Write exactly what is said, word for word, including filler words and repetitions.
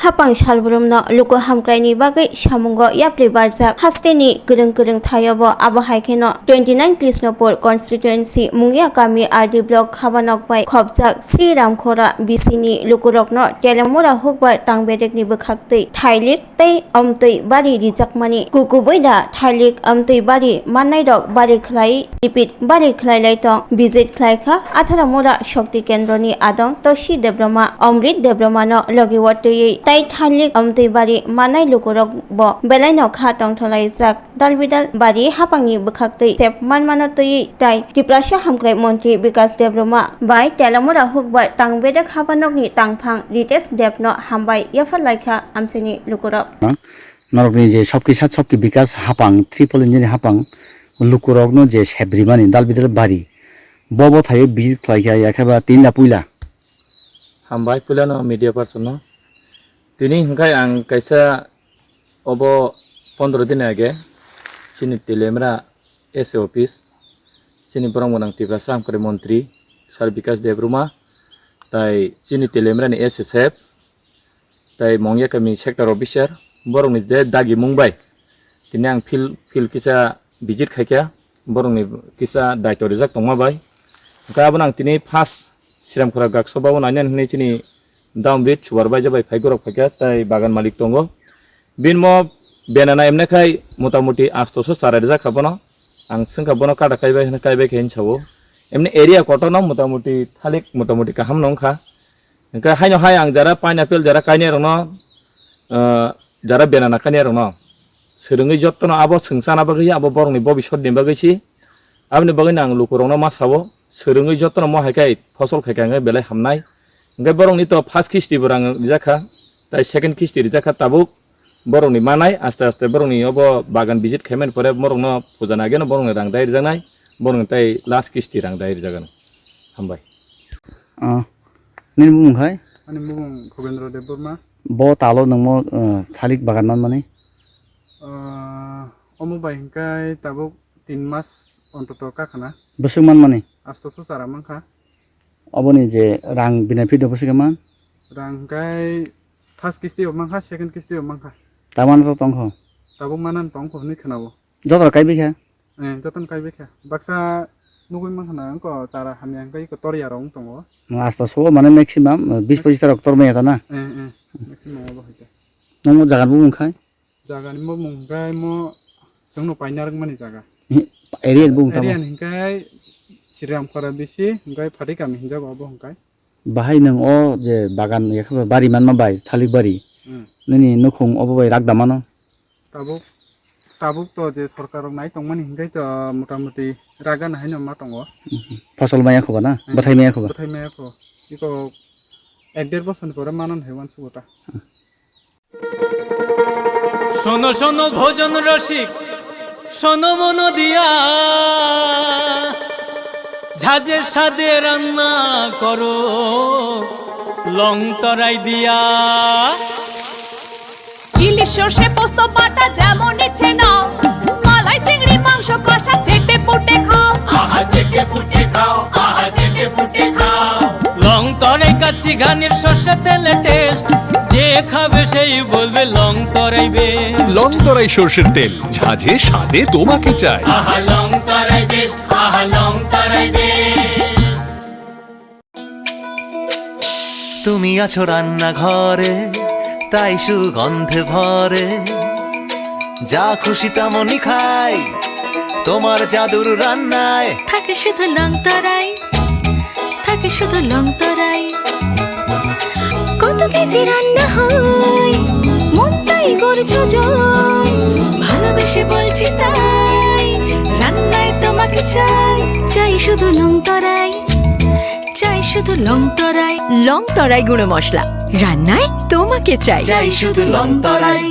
Hapang salbrumno luku hamkraini bagwi samungo yapri barjak hasteni kwrwng kwrwng thaio bo. Abo hai kheno twenty nine Krishnapur constituency Mungia kami R D block Habanok bai khopjak Sri Ramkhora B C ni lukurokno Telamura hukbar tang bedekni bwkhaktwi thailik tei amtwi bari rijakmani kukubui da thailik amtwi bari mannairok bari khlai repeat bari khlai lai tong. Visit khlai kha Atharamura Shakti Kendroni adong Toshi Debroma, Amrit Debromano logi watwi tei thailik amtwi bari mannai lukurok bo belaino kha tongtholaijak. Dalbidal bari hapangni bwkhaktwi sep manmano twiwi tai Tiprasa hamkrai montri Bikas Debroma bai Telamura hukbar tang bedek habanokni tangphang Ritesh Debno hambai yapharlaikha amchaini lukurok. Norokni je Sabki Sath Sabki Bikas hapang triple engine hapang lukurokno je sebrimani dalbidal bari bobo thaio visit khlaikha yakheba tinda puila. Hambai puilano media person no. Tini hwnkhe ang kaisa obo pondro din age chini Telemra S A office, chini borok mwnang Tiprasa hamkrai montri Sir Bikas Debruma, tai chini Telemrani S S F, tai Mongya kami sector officer, borokni je dagimung bai tini ang field, field kisa visit khaikha, borokni kisa daito rijak tongma bai. Hwnkhe abono ang tini first Sriramkhora Gakso Bhaban aina hwnwi chini Downbeat Supervisor bai phai gorok phaikha, tai bagan malik tongo. Bini mo benana emne khai motamuti astoso chara rijak kha bono. Ang swngkha bono kada kaibai hwnwi kaibai khe hinwi sao. Emne area kotor no motamuti thalik motamuti kaham no wngkha. Hwnkhe haino hai ang jara pineapple jara kainai rokno, ah, jara benana kainai rokno swrwngwi jotono abo swngchana bagwi abo borokni bobisotni bagwi si. Aboni bagwino ang lukurokno ma sao, swrwngwi jotono mo hai khe phosol khai kha hwnkhe belai hamnai. Hwnkhe borokni to first kisti bo rang rijak kha, tai second kisti rijak kha tabuk. Borokni manai aste aste borokni obo bagan visit khaimani pore borokno puja nageno borokni rang dai rijaknai, borokni tai last kisti rang dai rijakgano. Hambai. Ah, nini bumung khai? Ani bumung Khobendra Debbarma. Bo talo nangmo, ah, thalik bagan manmani? Ah, omo bai hwnkhe tabuk tin mas ontoto kakhana. Bwswk manmani? Astoso chara mankha. Oboni je rang benefit do bwswk man? Rang hwnkhe first kisti bo mankha, second kisti bo mankha. Tamano to tongkho? Tabuk manani tongkho hwnwi khwnao. Joto kaibai kha? Eh, jotono kaibai kha. Baksa nugui mankha na wngkha chara hamya hwnkhe iko torya rok wng tongo. Astoso mane maximum, eh, bis pochis ta rok tormaya ta na? Eh, eh, maximum obo hai khe. Nangmo jaga bo wngkha? Jagani bumung hwnkhe mo chwngno paina rwkmani jaga. Area ni bumung tamo? Area ni hwnkhe Sriramkhora bisi hwnkhe Phatikami hinjago obo hwnkhe. Bahai nwng o je bagan yakhe bari manma bai thalik bari. Hmm. Nini nukhung obo bai rak damano? Tabuk, tabuk to je sorkar rok nai tongmani hwnkhe to motamuti rak gana haino ma tongo. Mhm. Phosol maya khoba na? Hmm. Bwthai maya khoba? Bwthai maya kho. Iko ek der bosor ni pore manon hai uansukgo ta. শোনো শোনো ভোজন রসিক, শোনো মন দিয়া, ঝাঁঝের স্বাদে রান্না করো লং তরাই দিয়া। ইলিশ সর্ষে পোস্ত বাটা যেমন ইচ্ছে নাও, মালাই চিংড়ি মাংস কষা চেটে পুটে খাও। আহা চেটে পুটে খাও, আহা চেটে পুটে খাও। লং তরাই কাচ্চি ঘানির সর্ষে তেলে টেস্ট, যে খাবে সেই বলবে লং তরাই বেস্ট। লং তরাই সর্ষের তেল, ঝাঁঝে স্বাদে তোমাকে চাই। আহা লং তরাই বেস্ট, আহা লং তরাই বেস্ট। তুমি আছো রান্নাঘরে, তাই সুগন্ধে ভরে। যা খুশি তেমনই খাই, তোমার জাদুর রান্নায়। থাকে শুধু লং তরাই, থাকে শুধু লং তরাই। কত কেজি রান্না হয়, মনটাই করছো জয়। ভালোবেসে বলছি তাই, রান্নায় তোমাকে চাই। চাই শুধু লং তরাই, চাই শুধু লং তরাই। লং তরাই গুঁড়ো মশলা, রান্নায় তোমাকে চাই। চাই শুধু লং তরাই।